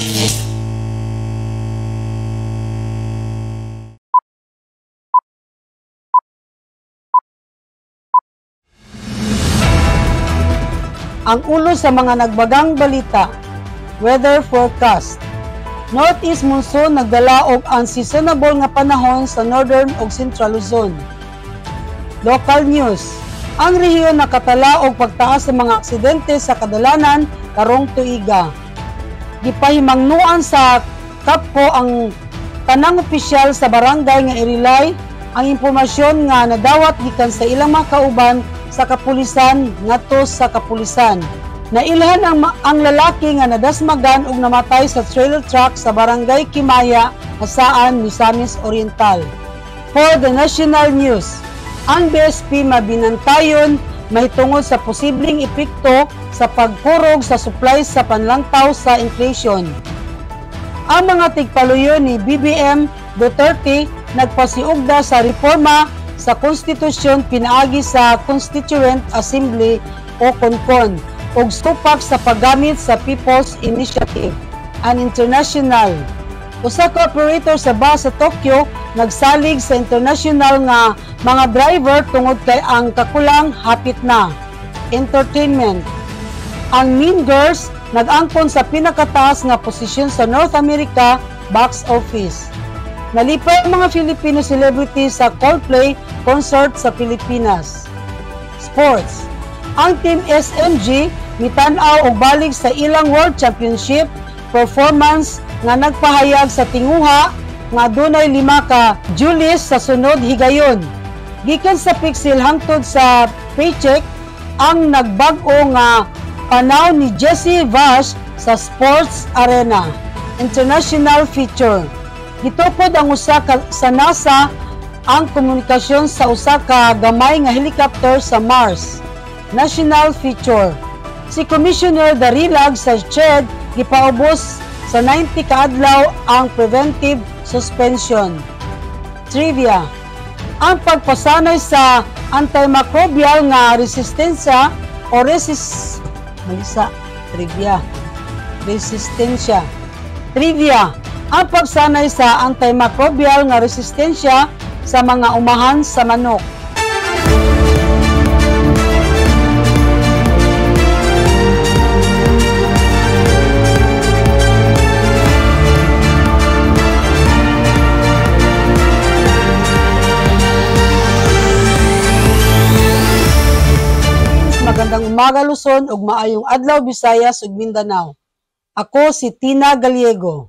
Ang ulo sa mga nagbagang balita. Weather forecast. Northeast monsoon nagdala og unseasonable nga panahon sa Northern ug Central Luzon. Local news. Ang rehiyon nakatala og pagtaas sa mga aksidente sa kadalanan karong tuiga. Gipahimangnuan sa KAPCO ang tanang opisyal sa barangay nga i-relay ang impormasyon nga nadawat gikan sa ilang mga kauban sa kapulisan ngadto sa kapulisan. Nailhan ang lalaki nga nadasmagan og namatay sa trailer truck sa barangay Kimaya, Jasaan, Misamis Oriental. For the national news, ang BSP mabinantayon mahitungod sa posibleng epekto sa pagkurog sa supply sa panlangtaw sa inflation. Ang mga tigpaluyo ni BBM Duterte nagpasiugda sa reforma sa konstitusyon pinaagi sa Constituent Assembly o CONCON ug supak sa paggamit sa People's Initiative. An international, usa ka operator sa bus sa Tokyo nagsalig sa international nga mga driver tungod kay ang kakulang hapit na. Entertainment, ang Mean Girls nag-angkon sa pinakataas nga posisyon sa North America box office. Nalipay ang mga Filipino celebrities sa Coldplay concert sa Pilipinas. Sports, ang Team SMG mitan-aw og balik sa ilang World Championship performance nga nagpahayag sa tinguha nga adunay 5 ka Julius sa sunod higayon. Gikan sa Pixel hangtod sa Paycheck ang nagbag-o nga panaw ni Jesse Vash sa Sports Arena. International feature. Gitukod ang usa ka sa NASA ang komunikasyon sa usa ka gamay nga helicopter sa Mars. National feature. Si Commissioner Darilag sa CHED gipaubos sa 90 kaadlaw ang preventive suspension. Trivia. Ang pagpasanay sa antimicrobial nga resistensya o resist malisa trivia resistensya. Trivia. Ang pagsanay sa antimicrobial nga resistensya sa mga umahan sa manok. Magandang umaga Luzon ug maayong adlaw Visayas ug Mindanao. Ako si Tina Gallego.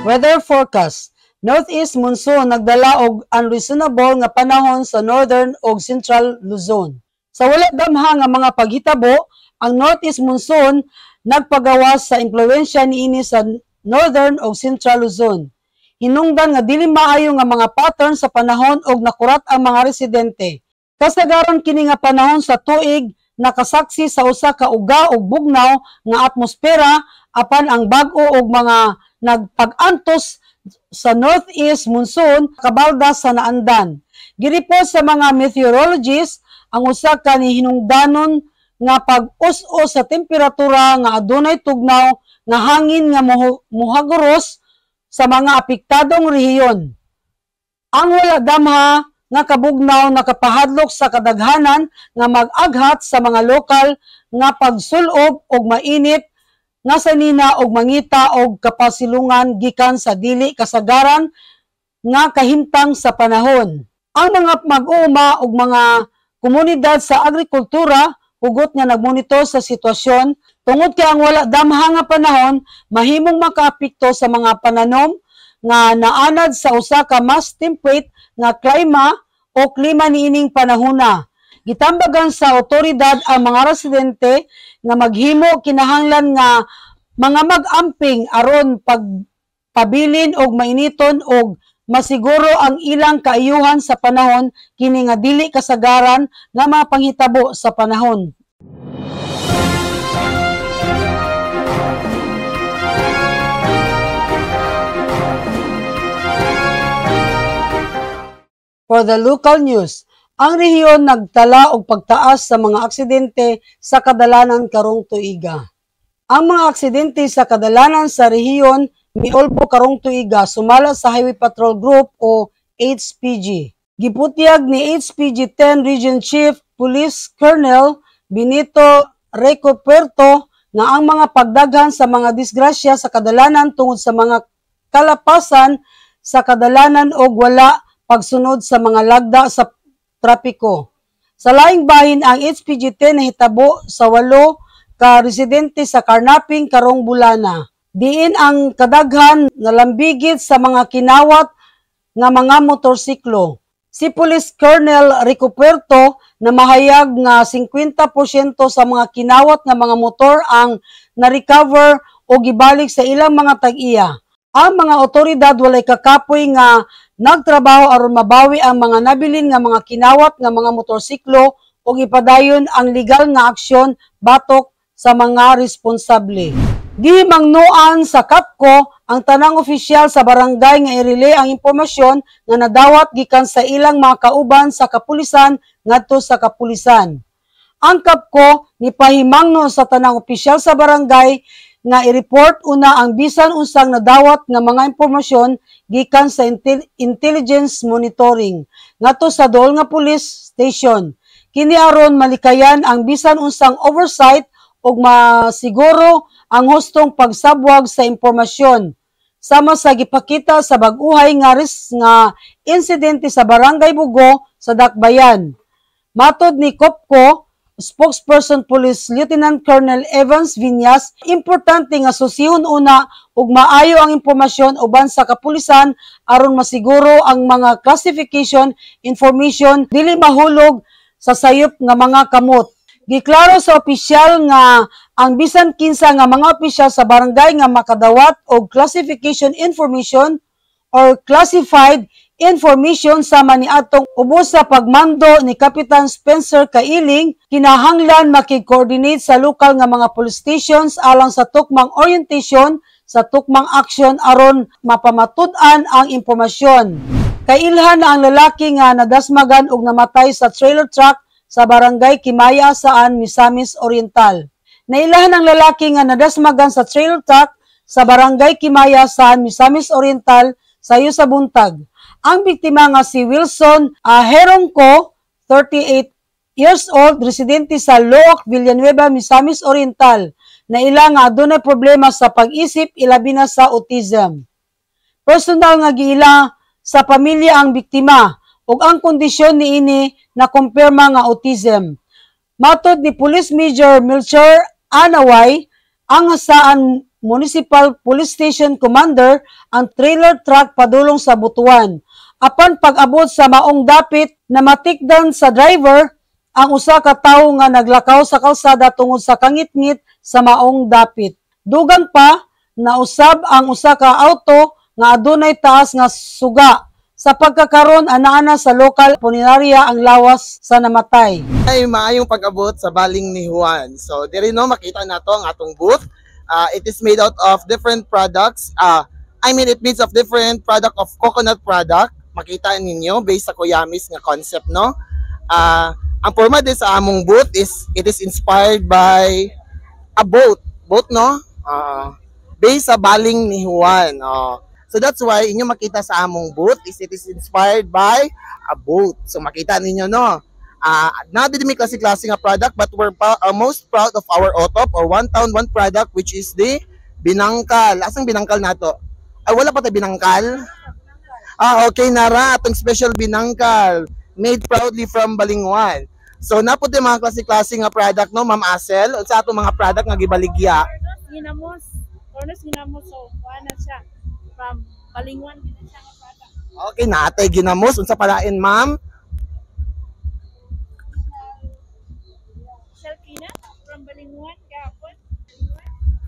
Weather forecast. Northeast monsoon nagdala og unreasonable nga panahon sa Northern ug Central Luzon. Sa wala damha nga mga paghitabo, ang Northeast monsoon nagpagawas sa impluwensya niini sa Northern ug Central Luzon. Hinungdan nga dili maayo nga mga pattern sa panahon og nakurat ang mga residente. Kasagaran kini nga panahon sa tuig nakasaksi sa usa ka uga ug bugnaw nga atmosfera apan ang bag-o og mga nagpag-antos sa Northeast monsoon kabalda sa naandan. Gireport sa mga meteorologists ang usa ka hinungdanon nga pag-us-us sa temperatura nga adunay tugnaw nga hangin nga muhaguros sa mga apektadong rehiyon. Ang wala damha nga kabugnaw nakapahadlok sa kadaghanan nga mag-aghat sa mga lokal nga pagsulob og mainit nga sanina og mangita og kapasilungan gikan sa dili kasagaran nga kahimtang sa panahon. Ang mga mag-uuma og mga komunidad sa agrikultura hugot nga nagmonitor sa sitwasyon tungod kay ang wala damha nga panahon mahimong makaapekto sa mga pananom nga naanad sa usa ka mas temperate nga klima o klima niining panahona. Gitambagan sa otoridad ang mga residente nga maghimo kinahanglan nga mga mag-amping aron pagpabilin og mainiton og masiguro ang ilang kaayuhan sa panahon kini nga dili kasagaran nga mapanghitabo sa panahon. For the local news, ang rehiyon nagtala og pagtaas sa mga aksidente sa kadalanan karong tuiga. Ang mga aksidente sa kadalanan sa rehiyon miulbo karong tuiga, sumala sa Highway Patrol Group o HPG. Giputyag ni HPG 10 Region Chief Police Colonel Benito Recuperto nga ang mga pagdaghan sa mga disgrasya sa kadalanan tungod sa mga kalapasan sa kadalanan og wala pagsunod sa mga lagda sa trapiko. Sa laing bahin, ang HPG-10 nahitabo sa walo ka residente sa carnapping karong bulana, diin ang kadaghan nalambigit sa mga kinawat nga mga motorsiklo. Si Police Colonel Ricoperto na mahayag nga 50% sa mga kinawat nga mga motor ang na-recover o gibalik sa ilang mga tag-iya. Ang mga otoridad walay kakapoy nga nagtrabaho aron mabawi ang mga nabilin nga mga kinawat nga mga motorsiklo ug ipadayon ang legal nga aksyon batok sa mga responsable. Gihimangnoan sa CAPCO ang tanang opisyal sa barangay nga i-relay ang impormasyon nga nadawat gikan sa ilang mga kauban sa kapulisan ngadto sa kapulisan. Ang CAPCO nipahimangno sa tanang opisyal sa barangay nga i-report una ang bisan unsang nadawat nga mga impormasyon gikan sa intelligence monitoring ngadto sa duol nga police station. Kini aron malikayan ang bisan unsang oversight ug masiguro ang hustong pagsabwag sa impormasyon, sama sa gipakita sa bag-uhay nga ris nga insidente sa Barangay Bugo sa Dakbayan. Matod ni COPCO spokesperson Police Lieutenant Colonel Evans Viñas, importante nga susihon una ug maayo ang impormasyon uban sa kapulisan aron masiguro ang mga classification information dili mahulog sa sayop nga mga kamot. Giklaro sa opisyal nga ang bisan kinsa nga mga opisyal sa barangay nga makadawat og classification information or classified information sama niadtong ubos sa pagmando ni Kapitan Spencer Kailing kinahanglan makig-coordinate sa lokal nga mga police stations alang sa tukmang orientation sa tukmang aksyon aron mapamatud-an ang impormasyon. Kailhan na ang lalaki nga nadasmagan og namatay sa trailer truck sa Barangay Kimaya Saan, Misamis Oriental. Nailahan ang lalaki nga nadasmagan sa trailer truck sa Barangay Kimaya Saan, Misamis Oriental sayo sa buntag. Ang biktima nga si Wilson Herongco, 38 years old, residente sa Looc, Villanueva, Misamis Oriental, naila nga adunay problema sa pag-isip, ilabi na sa autism. Personal nga giila sa pamilya ang biktima ug ang kondisyon niini na kumpirma nga autism. Matod ni Police Major Melchor Anaway, ang Jasaan Municipal Police Station Commander, ang trailer truck padulong sa Butuan. Apan pag-abot sa maong dapit, na matikdan sa driver ang usa ka tawo nga naglakaw sa kalsada tungod sa kangitngit sa maong dapit. Dugang pa, nausab ang usa ka auto nga adunay taas nga suga. Sa pagkakaron, ana-ana sa lokal punerarya ang lawas sa namatay. Ay maayong pag-abot sa Baling ni Juan. So diri no, makita nato ang atong booth. It is made out of different products. I mean, it made of different product of coconut product. Makita ninyo based sa Kuyamis nga concept, no. Ang forma din sa among booth is it is inspired by a boat. Boat, no? Based sa Baling ni Juan. So that's why inyo makita sa among booth is it is inspired by a boat. So makita ninyo, no. Naa din may klase-klase nga product, but we're most proud of our OTOP or one town one product, which is the binangkal. Asang binangkal nato? Ay, wala pa tayo binangkal. Ah, okay, nara atong special binangkal made proudly from Balingoan. So naa pod yung mga klase-klase nga product, no, Ma'am Asel, sa atong mga product nga gibaligya? Ginamos, Tornos ginamos, so kuha na siya from Balingoan din na siya nga product. Okay, naa tay ginamos. Unsa pa lain, Ma'am? Shell peanut from Balingoan gapon.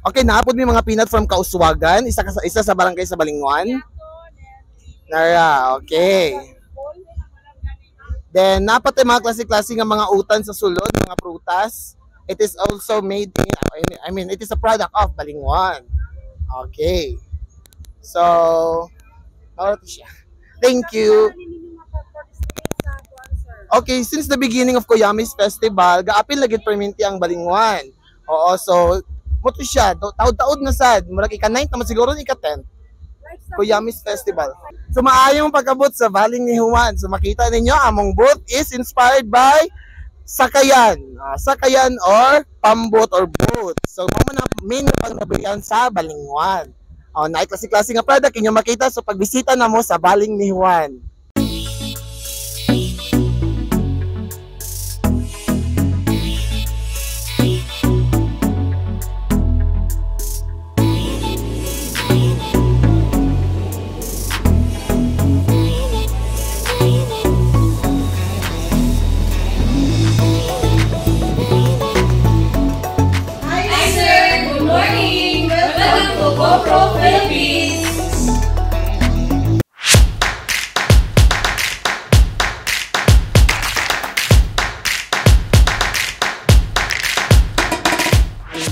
Okay, naa pod may mga peanut from Kauswagan, isa sa barangay sa Balingoan. Nara, okay. Then, naa pa tay mga klase-klase nga mga utan sa sulod, mga prutas. It is also made in, I mean, it is a product of Balingoan. Okay. So, mao siya. Thank you. Okay, since the beginning of Kuyamis Festival, gaapil lagi perminti ang Balingwan. Oo, so mao to siya, taod-taod na sad, murag ika-9 naman siguro, ika-10. Kuyamis Festival. So maayong pagkabot sa Baling ni Juan. So makita ninyo, among booth is inspired by sakayan. Sakayan or pambot or boat. So mao na main pangnabrian sa Balingwan. Oh, naay klase-klase nga product inyo makita sa pagbisita namo sa Baling ni Juan. Hi, sir! Good morning! Welcome to GoPro Philippines!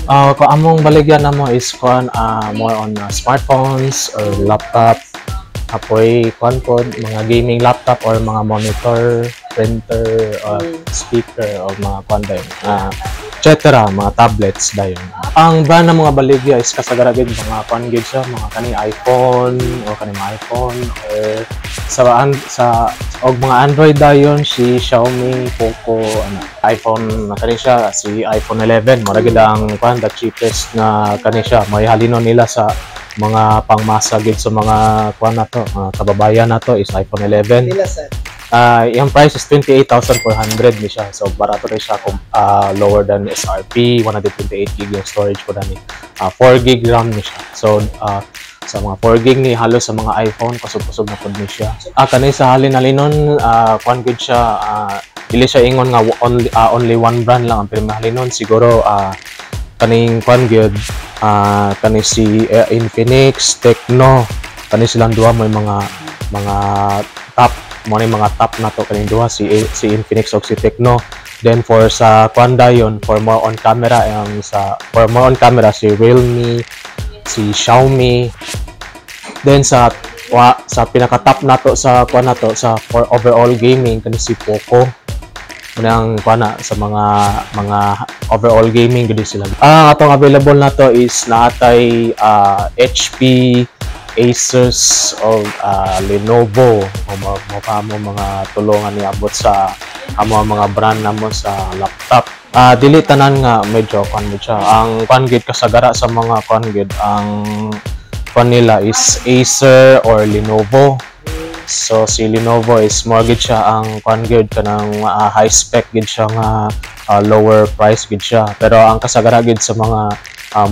Kung among baligyan namo is kuan more on smartphones or laptop, apoy kuan pod mga gaming laptop or mga monitor, printer, or speaker o mga kuan dayon. Et cetera, mga tablets dayon. Ang brand ng mga baligya is kasagara gid mga kuan gid siya, mga kani iPhone o kani mga iPhone or sa og mga Android dayon, si Xiaomi, Poco, ano, iPhone na kani siya, si iPhone 11, mura gid ang kuan, the cheapest na kani siya. May halino nila sa mga pangmasa gid sa mga kuan nato, mga kababayan nato is iPhone 11. Nila sir. Yung price is 28,400 ni siya. So barato rin siya kung lower than SRP, 128 gig yung storage ko dani. 4 gig RAM ni siya. So sa mga 4 gig ni halos sa mga iPhone kusog-kusog na pud ni siya. Kani sa halin-halinon, kuan gud siya, dili siya ingon nga only one brand lang ang pirmi halinon. Siguro kaning kuan gyud, kani si Infinix, Tecno, kani silang duha may mga top mo ni mga top na to kaning duha, si Infinix ug si Tecno. Then for sa kuan dayon, for more on camera, ang sa for more on camera si Realme, si Xiaomi. Then sa pinaka top nato sa kuan nato sa for overall gaming kani si Poco. Unang kuan na sa mga overall gaming gud sila. Ang atong available nato is naatay HP, Asus o Lenovo o mo pa mo mga tulungan ni abot sa amo mga brand namo sa laptop. Dili tanan nga medyo kuan mo siya. Ang kuan gid kasagara sa mga kuan gid ang kuan nila is Acer or Lenovo. So si Lenovo is more gid siya ang kuan gid kanang high spec gid siya nga lower price gid siya. Pero ang kasagara gid sa mga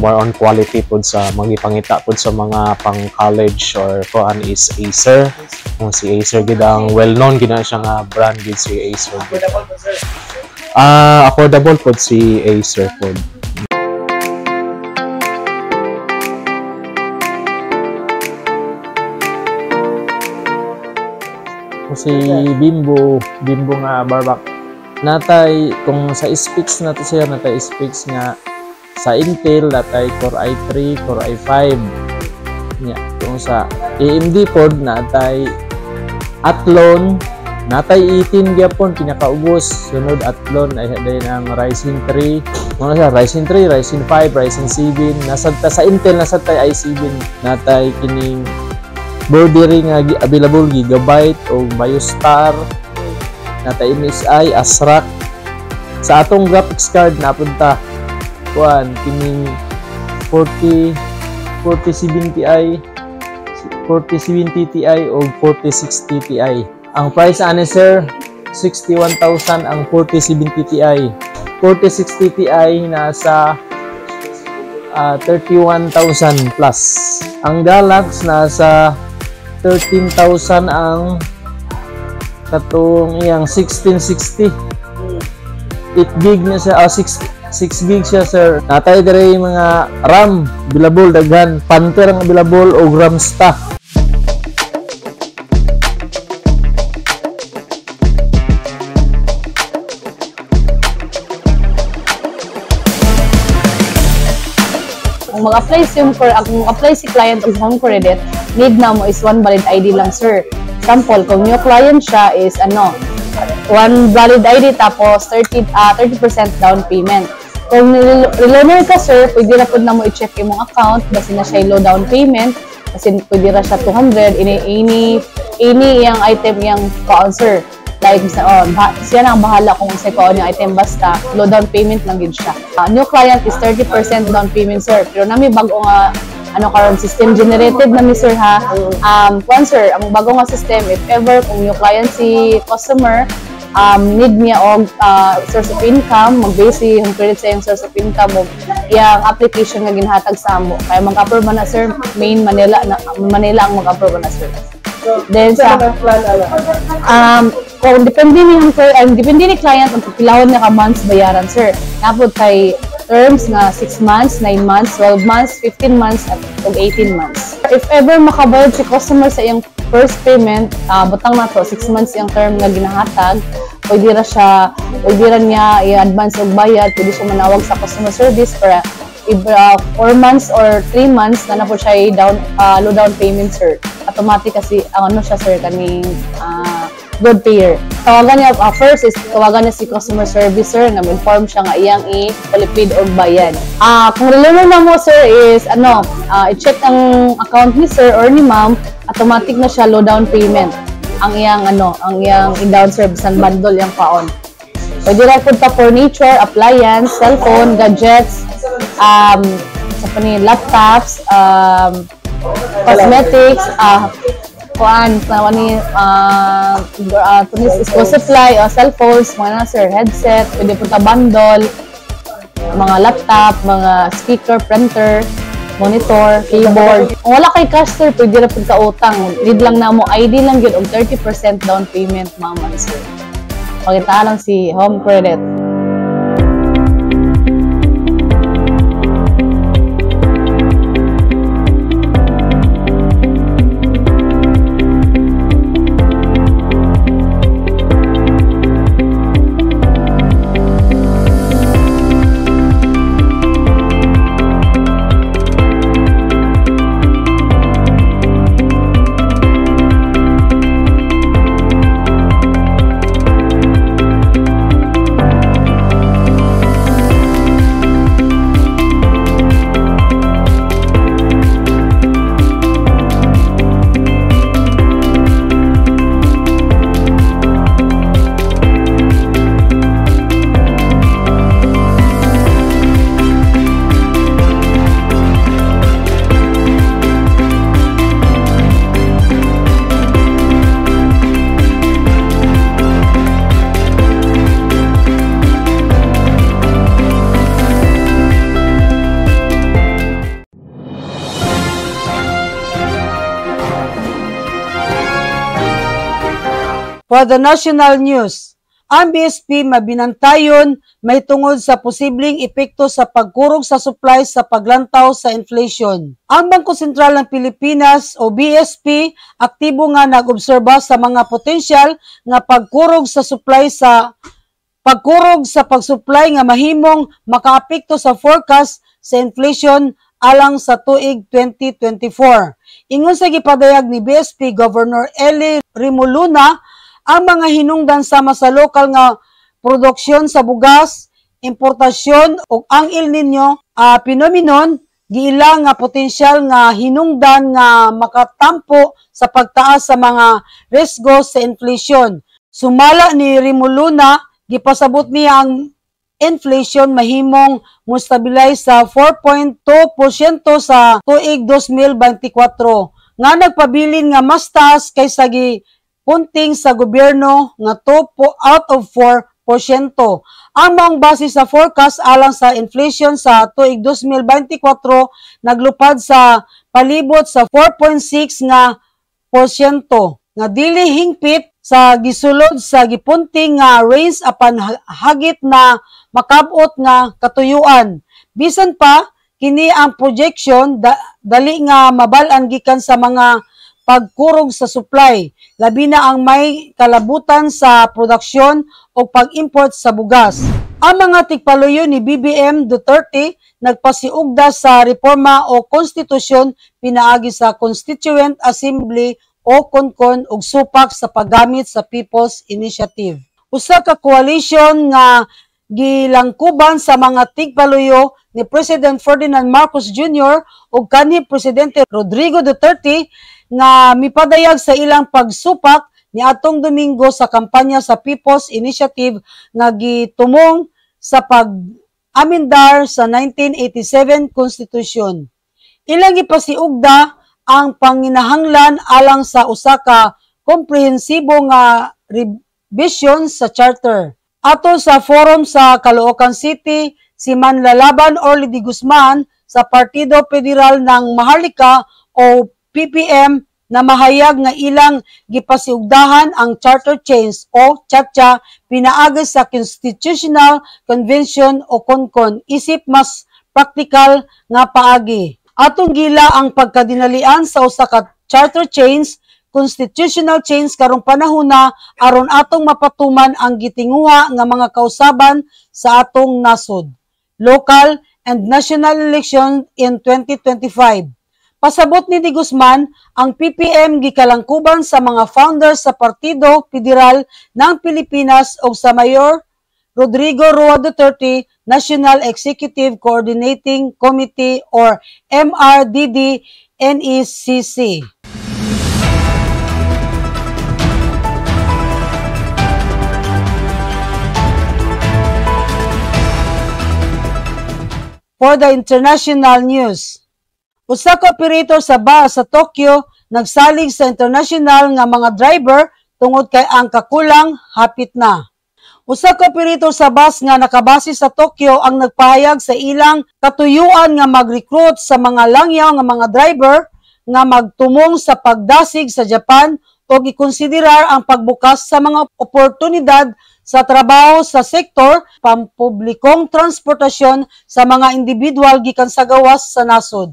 more on quality pud sa mga ipangita pud sa mga pang college or kuan is Acer. Kung si Acer gid ang well known gid na siya nga brand gid si Acer gid. Affordable po, sir. Affordable pud si Acer pud. Si Bimbo, Bimbo nga barbak. Natay kung sa specs nato sir, natay specs nga sa Intel natay Core i3, Core i5. Nya, kung sa AMD pod natay Athlon, natay 18 gyapon pinakaubos, sunod Athlon ay dayon ang Ryzen 3. Mga siya Ryzen 3, Ryzen 5, Ryzen 7, nasad ta sa Intel nasad tay i7, natay kining board diri nga available Gigabyte o Biostar, natay MSI, ASRock. Sa atong graphics card napunta kuan kining 40 4070 Ti, 4070 Ti o 4060 Ti. Ang price ani sir 61,000 ang 4070 Ti. 4060 Ti nasa 31,000 plus. Ang Galax nasa 13,000 ang katong iyang 1660. 8 gig na siya, 6 gig siya sir. Natay dire mga RAM available daghan, Panther ang available o Ramsta. Kung mag-apply si kung mag-apply si client og home credit, need na mo is one valid ID lang, sir. Sample, kung new client siya is ano, One valid ID tapos 30% down payment. Kung reloaner ka, sir, pwede ra pud namo i-check imong account basta na siya low down payment kasi pwede ra siya 200 ini ini ini iyang item iyang kaon, sir. Like sa oh, siya na ang bahala kung unsay kaon yung item, basta low down payment lang gid siya. New client is 30% down payment, sir. Pero nami bag-o nga ano karon, system generated na mi, sir, ha. Kwan, sir, ang bago nga system, if ever kung new client si customer, need niya og source of income, mag-base si Home Credit sa iyang source of income og iyang application nga ginhatag sa amo. Kaya mag-approve man na, sir, main Manila na, Manila ang mag-approve na, sir. Then sa kung depende ni Home Credit, depende ni client ang pipilahon niya ka months bayaran, sir. Napod kay terms nga 6 months, 9 months, 12 months, 15 months at ug 18 months. If ever makabayad si customer sa iyang first payment, butang na to 6 months iyang term nga ginahatag, pwede ra siya, pwede ra niya i-advance og bayad, pwede siya manawag sa customer service para if 4 months or 3 months na na po siya down low down payment, sir. Automatic kasi ang ano siya, sir, kaning good payer. Tawagan niya first is tawagan niya si customer service, sir, nga inform siya nga iyang i-palipid og bayad. Kung reloaner na mo, sir, is ano, i-check ang account ni sir or ni ma'am, automatic na siya low down payment. Ang iyang ano, ang iyang i-down service ang bundle iyang paon. Pwede ra pud pa furniture, appliance, cellphone, gadgets, sa pa ni laptops, cosmetics, kuan, sa ni tunis school supply, o cellphones, mga na, sir, headset, pwede po ta bundle, mga laptop, mga speaker, printer, monitor, keyboard. Kung wala kay cash, sir, pwede ra pud ka utang. Need lang na mo ID lang gyud og 30% down payment, ma'am and sir. Pakita lang si Home Credit. For the national news, ang BSP mabinantayon may tungod sa posibleng epekto sa pagkurog sa supply sa paglantaw sa inflation. Ang Bangko Sentral ng Pilipinas o BSP aktibo nga nag-obserba sa mga potensyal nga pagkurog sa supply sa pagkurog sa pagsupply nga mahimong makaapekto sa forecast sa inflation alang sa tuig 2024. Ingon sa gipadayag ni BSP Governor Eli Rimuluna, ang mga hinungdan sama sa lokal nga produksyon sa bugas, importasyon ug ang El Nino phenomenon giila nga potensyal nga hinungdan nga makatampo sa pagtaas sa mga risgo sa inflation. Sumala ni Rimuluna, gipasabot niya ang inflation mahimong mo-stabilize sa 4.2% sa tuig 2024 nga nagpabilin nga mas taas kaysa gipunting sa gobyerno nga 2 out of 4%. Ang maong base sa forecast alang sa inflation sa tuig 2024 naglupad sa palibot sa 4.6 nga porsyento nga dili hingpit sa gisulod sa gipunting nga range apan hagit na makabot nga katuyuan. Bisan pa kini ang projection dali nga mabal-an gikan sa mga pagkurog sa supply, labi na ang may kalabutan sa produksyon o pag-import sa bugas. Ang mga tigpaluyo ni BBM Duterte nagpasiugda sa reforma o konstitusyon pinaagi sa Constituent Assembly o CONCON ug supak sa paggamit sa People's Initiative. Usa ka coalition nga gilangkuban sa mga tigpaluyo ni President Ferdinand Marcos Jr. ug kanhi Presidente Rodrigo Duterte nga mipadayag sa ilang pagsupak ni atong Domingo sa kampanya sa People's Initiative nga gitumong sa pag-amendar sa 1987 Constitution. Ilang gipasiugda ang panginahanglan alang sa usa ka komprehensibo nga revision sa charter. Ato sa forum sa Caloocan City, si Manlalaban Orly de Guzman sa Partido Federal ng Maharlika o PPM na mahayag nga ilang gipasiugdahan ang charter change o CHACHA pinaagi sa Constitutional Convention o CONCON isip mas praktikal nga paagi. Atong gila ang pagkadinalian sa usa ka charter change, constitutional change karong panahona aron atong mapatuman ang gitinguha nga mga kausaban sa atong nasod, local and national election in 2025. Pasabot ni Di Guzman, ang PPM gikalangkuban sa mga founders sa Partido Federal ng Pilipinas o sa Mayor Rodrigo Roa Duterte National Executive Coordinating Committee or MRDD NECC. For the international news, usa ka operator sa bus sa Tokyo nagsalig sa international nga mga driver tungod kay ang kakulang hapit na. Usa ka operator sa bus nga nakabase sa Tokyo ang nagpahayag sa ilang katuyuan nga mag-recruit sa mga langyaw nga mga driver nga magtumong sa pagdasig sa Japan o gikonsiderar ang pagbukas sa mga oportunidad sa trabaho sa sektor pampublikong transportasyon sa mga individual gikan sa gawas sa nasod.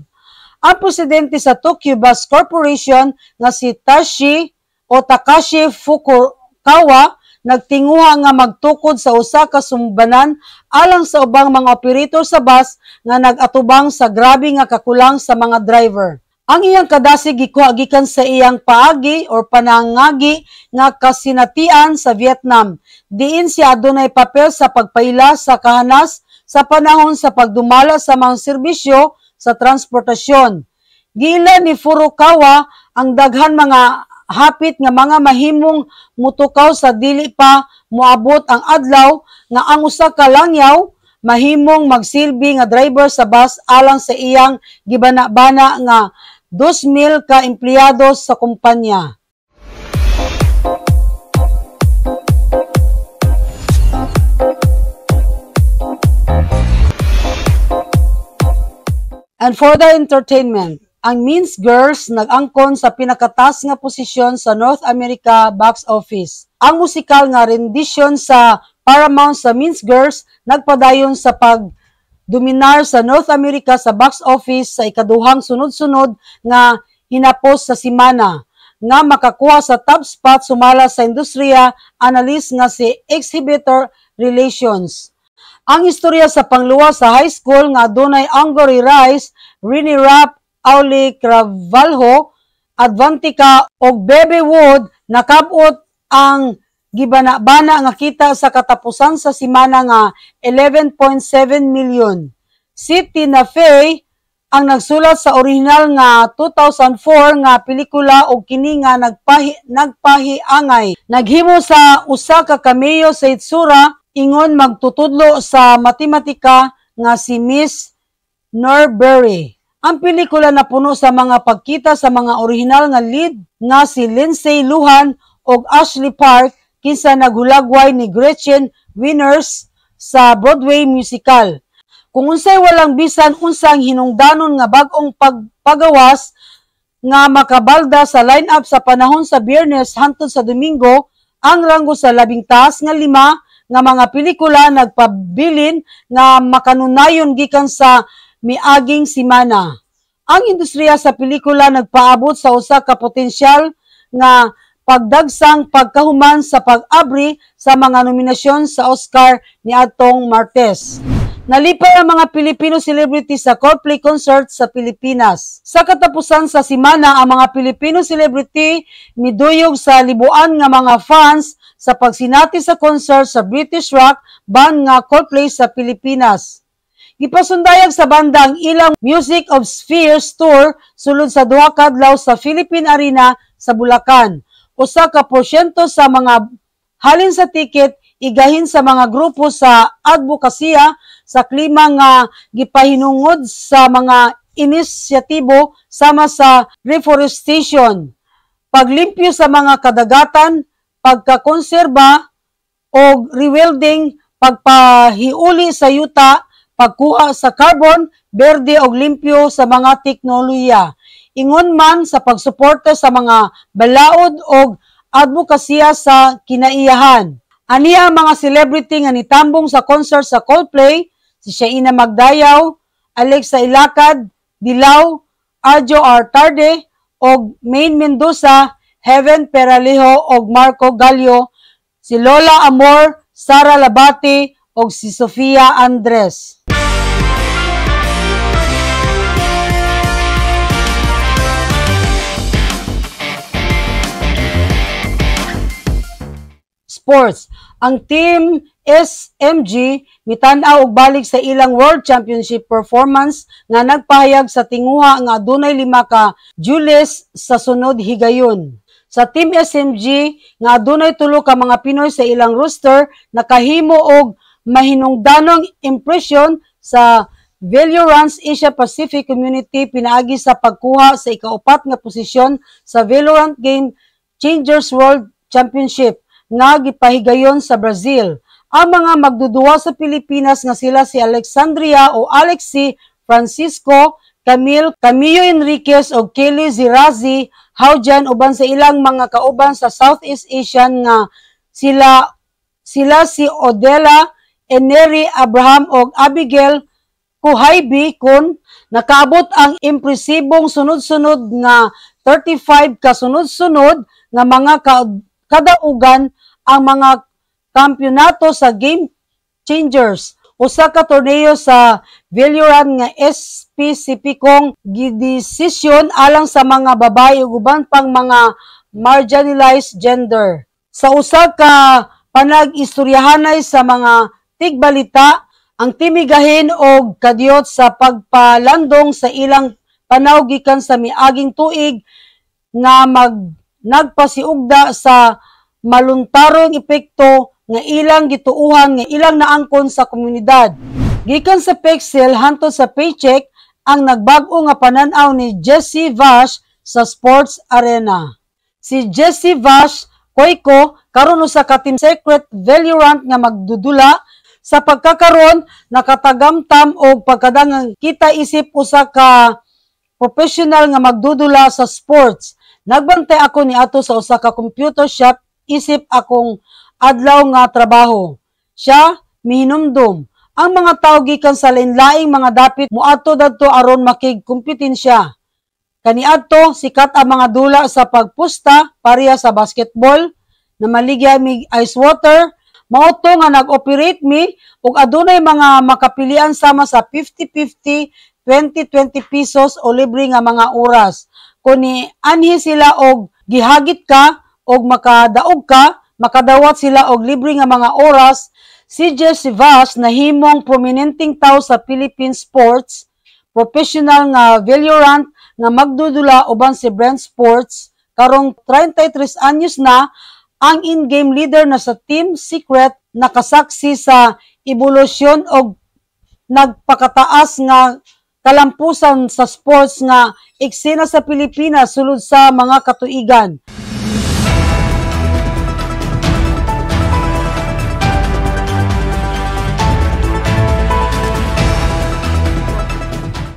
Ang presidente sa Tokyo Bus Corporation nga si Tashi o Takashi Fukukawa nagtinguha nga magtukod sa usa ka sumbanan alang sa ubang mga operator sa bus nga nag-atubang sa grabe nga kakulang sa mga driver. Ang iyang kadasig gikuha gikan sa iyang paagi or panangagi nga kasinatian sa Vietnam. Diin siya adunay papel sa pagpaila sa kahanas sa panahon sa pagdumala sa mga serbisyo sa transportasyon. Giila ni Furukawa ang daghan mga hapit nga mga mahimong mutukaw sa dili pa moabot ang adlaw nga ang usa ka langyaw mahimong magsilbi nga driver sa bus alang sa iyang gibana-bana nga 2,000 ka empleyado sa kumpanya. And for the entertainment, ang Mean Girls nag-angkon sa pinakataas nga posisyon sa North America box office. Ang musikal nga rendisyon sa Paramount sa Mean Girls nagpadayon sa pagdominar sa North America sa box office sa ikaduhang sunod-sunod nga hinapos sa simana nga makakuha sa top spot sumala sa industriya analyst nga si Exhibitor Relations. Ang istorya sa pangluwa sa high school nga adunay Angourie Rice, Renee Rapp, Auli'i Cravalho, Advantika ug Bebe Wood nakabot ang gibana-bana nga kita sa katapusan sa simana nga 11.7 million. Si Tina Fey ang nagsulat sa orihinal nga 2004 nga pelikula og kini nga nagpahiangay. Naghimo sa usa ka cameo sa itsura ingon magtutudlo sa matematika nga si Miss Norbury. Ang pelikula napuno sa mga pagkita sa mga orihinal nga lead nga si Lindsay Lohan ug Ashley Park kinsa naghulagway ni Gretchen Wieners sa Broadway musical. Kung unsay walang bisan unsang hinungdanon nga bag-ong pagpagawas nga makabalda sa line-up sa panahon sa Biyernes hangtod sa Domingo, ang ranggo sa labing taas nga 5 nga mga pelikula nagpabilin nga makanunayon gikan sa miaging semana. Ang industriya sa pelikula nagpaabot sa usa ka potensyal nga pagdagsang pagkahuman sa pag-abri sa mga nominasyon sa Oscar niadtong Martes. Nalipay ang mga Pilipino celebrity sa Coldplay concert sa Pilipinas. Sa katapusan sa semana, ang mga Pilipino celebrity miduyog sa libuan nga mga fans sa pagsinati sa concert sa British rock band nga Coldplay sa Pilipinas. Gipasundayag sa banda ang ilang Music of Spheres tour sulod sa duha ka adlaw sa Philippine Arena sa Bulacan. 1% sa mga halin sa ticket igahin sa mga grupo sa advokasya sa klima nga gipahinungod sa mga inisyatibo sama sa reforestation, paglimpyo sa mga kadagatan, pagkakonserba og rewilding, pagpahiuli sa yuta, pagkuha sa carbon, berde og limpyo sa mga teknolohiya. Ingon man sa pagsuporta sa mga balaod og advokasya sa kinaiyahan. Aniya ang mga celebrity nga nitambong sa concert sa Coldplay: si Shaina Magdayao, Alexa Ilacad, Dilaw, Arjo R. Tarde, og Maine Mendoza, Heaven Peralejo og Marco Gallo, si Lola Amor, Sarah Lahbati, og si Sofia Andres. Sports. Ang Team SMG mitan-aw og balik sa ilang World Championship performance nga nagpahayag sa tinguha nga adunay lima ka duelist sa sunod higayon. Sa Team SMG nga adunay tulo ka mga Pinoy sa ilang roster, nakahimo og mahinungdanong impression sa Valorant's Asia Pacific Community pinaagi sa pagkuha sa ikaupat nga posisyon sa Valorant Game Changers World Championship nga gipahigayon sa Brazil. Ang mga magduduwa sa Pilipinas nga sila si Alexandria o Alexi Francisco, Camille Camillo Enriquez o Kelly Zirazi Haujan uban sa ilang mga kauban sa Southeast Asian nga sila si Odela Eneri Abraham og Abigail Kuhaybi kun nakaabot ang impresibong sunod-sunod nga 35 ka sunod-sunod nga mga kadaugan ang mga kampyonato sa Game Changers, usa ka torneo sa Valorant nga espesipikong gidesisyon alang sa mga babae ug uban pang mga marginalized gender. Sa usa ka panag-istoryahanay sa mga tigbalita, ang timigahin og kadiyot sa pagpalandong sa ilang panaw gikan sa miaging tuig nga nagpasiugda sa maluntarong epekto nga ilang gituuhan nga ilang naangkon sa komunidad. Gikan sa Pexel hantod sa paycheck, ang nagbag-o nga panan-aw ni Jesse Vash sa sports arena. Si Jesse Vash Koyko karon usa ka Team Secret Valorant nga magdudula sa pagkakaron nakatagamtam og pagkadangang kita isip usa ka professional nga magdudula sa sports. Nagbantay ako ni ato sa usa ka computer shop isip akong adlaw nga trabaho. Siya mihinumdum ang mga tawo gikan sa lain-laing mga dapit moadto dadto aron makigkompetensya. Kaniadto sikat ang mga dula sa pagpusta pareha sa basketball, na maligya mig ice water, mao to nga nag-operate mi ug adunay mga makapilian sama sa 50-50, 20-20 pesos o libre nga mga oras. Kun ni anhi sila og gihagit ka og makadaog ka, makadawat sila og libre nga mga oras. Si Jesse Vash nahimong prominenteng tawo sa Philippine sports, professional nga Valorant nga magdudula uban si Brent Sports, karong 33 anyos na ang in-game leader na sa Team Secret, nakasaksi sa ebolusyon og nagpakataas nga kalampusan sa sports nga eksena sa Pilipinas sulod sa mga katuigan.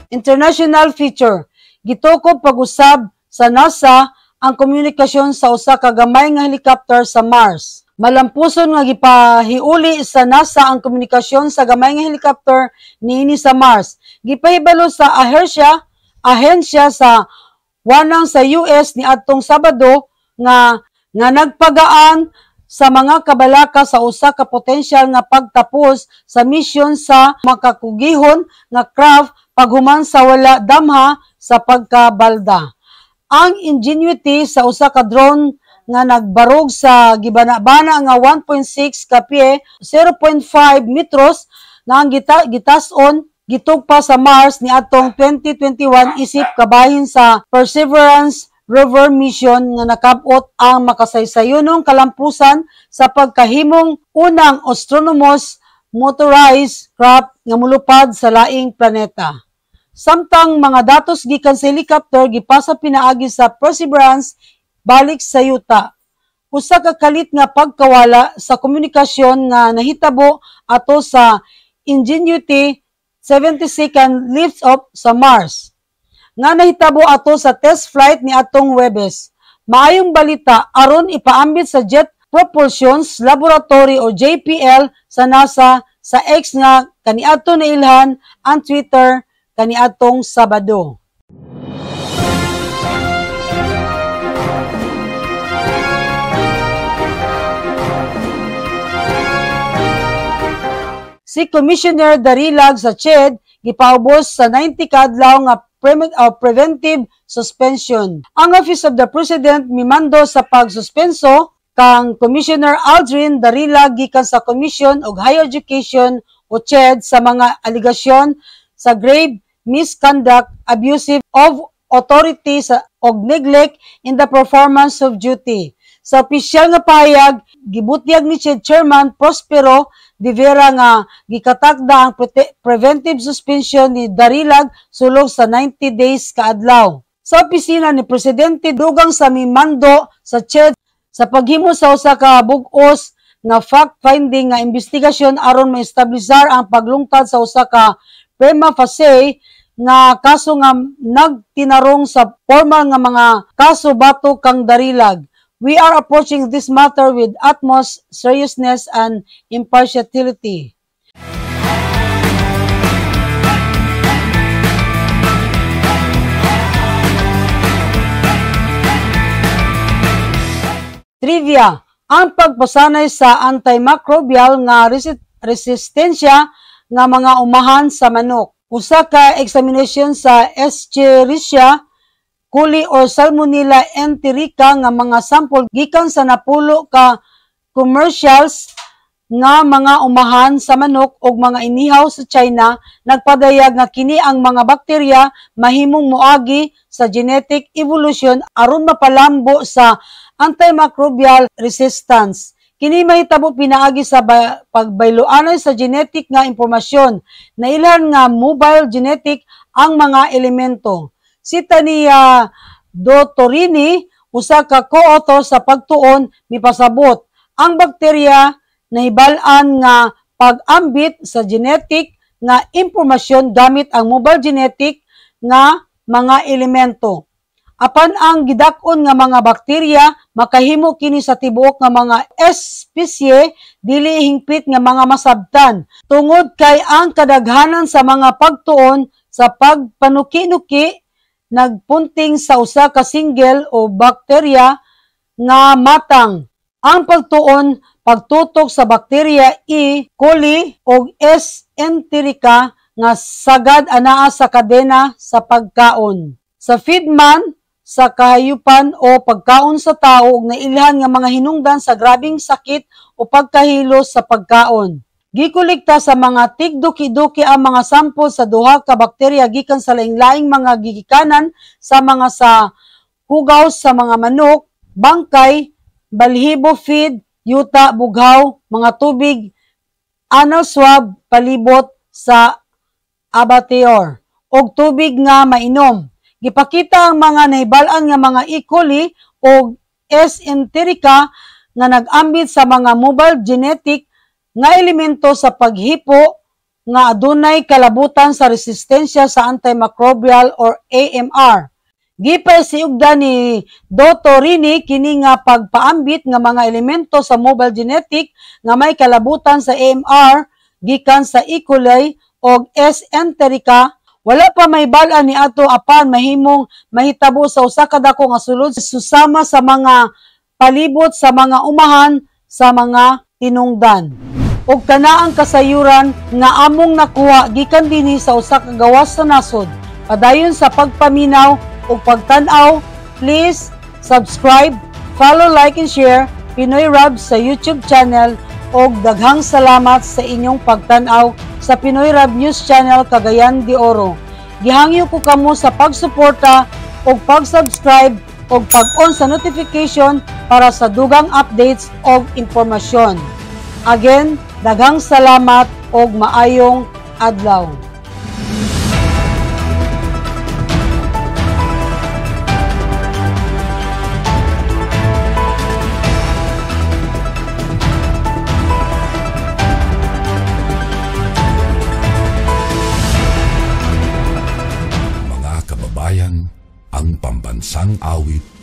International feature. Gitukob pag-usab sa NASA ang komunikasyon sa usa ka gamay nga helicopter sa Mars. Malampuson nga gipahiuli sa NASA ang komunikasyon sa gamay nga helicopter niini sa Mars. Gipahibalo sa ahensya sa wanang sa US niadtong Sabado nga nagpagaan sa mga kabalaka sa usa ka potensyal nga pagtapos sa misyon sa makakugihon nga craft paghuman sa wala damha sa pagkabalda. Ang Ingenuity sa usa ka drone nga nagbarog sa gibana-bana nga 1.6 ka pie, 0.5 metros, nga ang gitas-on gitugpa sa Mars niadtong 2021 isip kabahin sa Perseverance rover mission nga nakab-ot ang makasaysayonong kalampusan sa pagkahimong unang autonomous motorized craft nga molupad sa laing planeta. Samtang mga datos gikan sa helicopter gipasa pinaagi sa Perseverance balik sa yuta. Usa ka kalit nga pagkawala sa komunikasyon nga nahitabo ato sa Ingenuity 70-second lift off sa Mars nga nahitabo ato sa test flight ni atong Webes. Maayong balita aron ipaambit sa Jet Propulsion Laboratory o JPL sa NASA sa X nga kaniadto nailhan ang Twitter kaniadtong Sabado. Si Commissioner Darilag sa CHED gipaubos sa 90 ka adlaw nga preventive suspension. Ang Office of the President mimando sa pagsuspenso kang Commissioner Aldrin Darilag gikan sa Commission og Higher Education o CHED sa mga alegasyon sa grave misconduct, abusive of authority sa og neglect in the performance of duty. Sa opisyal nga pahayag, gibutyag ni CHED Chairman Prospero De Vera nga gikatakda ang preventive suspension ni Darilag sulog sa 90 days kaadlaw. Sa opisina ni Presidente, dugang sa mimando sa CHED sa paghimo sa usa ka bug-os nga fact-finding nga investigasyon aron maestablisar ang paglungtad sa usa ka prima facie nga kaso nga nagtinarong sa formal nga mga kaso batok kang Darilag. We are approaching this matter with utmost seriousness and impartiality. Trivia, ang pagpasanay sa antimicrobial nga resistensya nga mga umahan sa manok. Usa ka examination sa Escherichia coli or Salmonella enterica nga mga sample gikan sa 10 ka commercials nga mga umahan sa manok og mga inihaw sa China nagpadayag nga kini ang mga bakterya mahimong moagi sa genetic evolution aron mapalambo sa antimicrobial resistance. Kini mahitabo pinaagi sa pagbayloanay sa genetic nga impormasyon na ilan nga mobile genetic ang mga elemento. Si Tania Dottorini, usa ka co-author sa pagtuon, mipasabot ang bakterya nahibal-an nga pag-ambit sa genetic nga impormasyon gamit ang mobile genetic nga mga elemento. Apan ang gidak-on nga mga bakterya makahimo kini sa tibuok nga mga espisye dili hingpit nga mga masabtan tungod kay ang kadaghanan sa mga pagtuon sa pagpanuki-nuki nagpunting sa usa ka single o bakterya nga matang. Ang pagtuon pagtutok sa bakterya E. coli o S. enterica nga sagad anaa sa kadena sa pagkaon. Sa feedman, sa kahayupan o pagkaon sa tao ug nailhan nga mga hinungdan sa grabeng sakit o pagkahilo sa pagkaon. Gikolekta sa mga tigduki-duki ang mga sample sa duha ka bakterya gikan sa laing-laing mga gigikanan sa mga sa hugaw sa mga manok, bangkay, balhibo feed, yuta, bughaw, mga tubig, anal swab, palibot sa abattoir og tubig nga mainom. Gipakita ang mga nahibal-an nga mga E. coli o S. enterica nga nag-ambit sa mga mobile genetic nga elemento sa paghipo nga adunay kalabutan sa resistensya sa antimicrobial or AMR. Gipasiugda ni Dottorini kini nga pagpaambit nga mga elemento sa mobile genetic nga may kalabutan sa AMR gikan sa E. coli o S. enterica. Wala pa mahibal-an ni ato apan mahimong mahitabo sa usa ka dako nga sulod susama sa mga palibot sa mga umahan sa mga tinungdan. Og kana ang kasayuran nga among nakuha gikan dinhi sa usa ka gawas sa nasod. Padayon sa pagpaminaw ug pagtan-aw, please subscribe, follow, like and share Pinoy Rab sa YouTube channel og daghang salamat sa inyong pagtan-aw sa Pinoy Rab News Channel Cagayan de Oro. Gihangyo ko kamo sa pagsuporta ug pag-subscribe ug pag-on sa notification para sa dugang updates og impormasyon. Again, daghang salamat og maayong adlaw. Mga kababayan, ang pambansang awit.